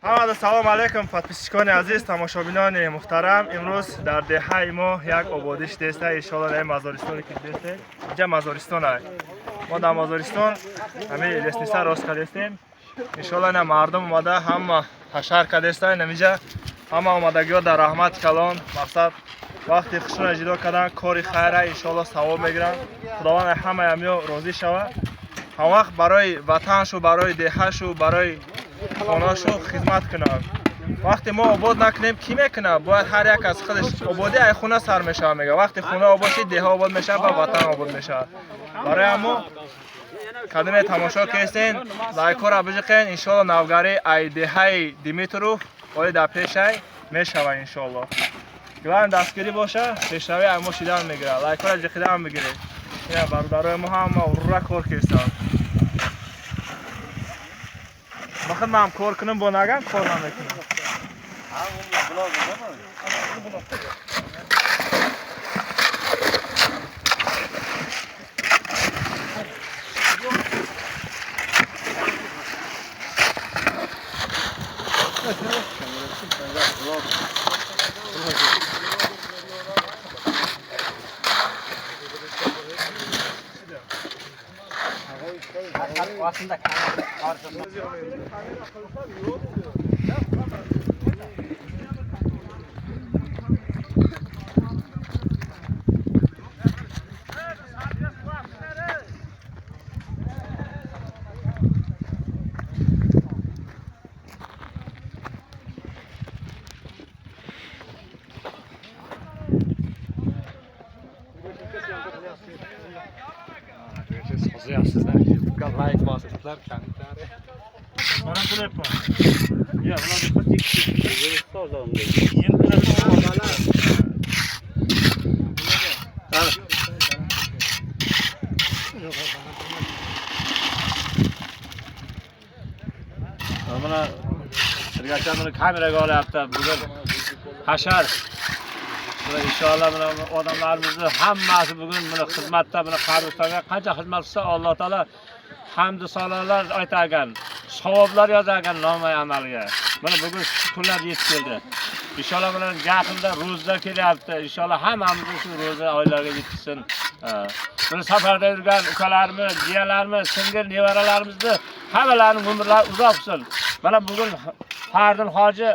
Ҳамада салом алейкум, подписчикони азиз, тамошобинони муҳтарам. Имрӯз дар деҳаи мо як ободӣ шудеста. Иншоалло, дар мазористоне ки дидесте, инҷа мазористон ай. Мо дар мазористон ҳамин лестница рост кардестем. Иншоалло, ина мардум омада, ҳама ҳашар кардеста. Инамиҷа ҳама омадагиҳо дар раҳмати калон. Мақсад, вақти хушона ҷудо кардан кори хайра, иншоалло, савоб мегиранд. Худованд ҳамаи ҳамиё розӣ шавад. Ҳамвақт барои ватаншу, барои деҳашу, барои хонашу хизмат кунанд. Вақте мо обод накунем, кӣ мекунад? Бояд ҳар як аз худаш. Ободӣ ай хона сар мешавад, мега. Вақте хона обод шид, деҳа обод мешавад ва ватан обод мешавад. Барои ҳамо кадоме тамошо кестен, лайкҳоро биҷиқен. Иншоалло, навгарӣ ай деҳаи Димитров оли дар пешай мешавад, иншоалло. Главное, дастгирӣ боша, пешравӣ ай мо шидан мегирад. Лайкҳоро ҷиқидан бигиред. Ина бародарои мо ҳама урра кор кестанд. Вақт ман кор кунам, бо нагам кор намекунам. Aslında Лайк bosiblar kendileri. Mana telefon. Ya, ular Yeni telefon. Mana Sirgacha buni kameraga olyapti. Bugun hashar. Buni inshaalloh, mana odamlarimizni hammasi bugun buni xizmatda, buni qabristonga qancha xizmat qilsa, Alloh taolo hamdu sanolar aytargan, savoblar yozargan nomay amalga. Mana bugun shu kunlar yetib keldi. Inshaalloh, mana yaqinda ro'za kelyapti. Inshaalloh, hammamizni shu ro'za oylariga yetkazsin. Buni safarda yurgan ukalarimiz, jiyanlarimiz, singil nevaralarimizni hammalarining umrlari uzoq bo'lsin. Mana bugun Fardin hoji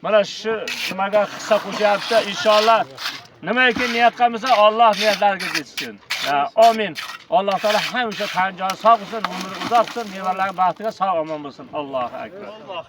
mana shu nimaga hissa qo'shyapti. Inshaalloh, nimaiki niyat qilmasa, Alloh niyatlariga yetsin. Amin. Alloh taolo hamisha tan joni sog' qilsin, umri uzoq qilsin, nevaralari baxtiga sog' omon bo'lsin. Allohu akbar.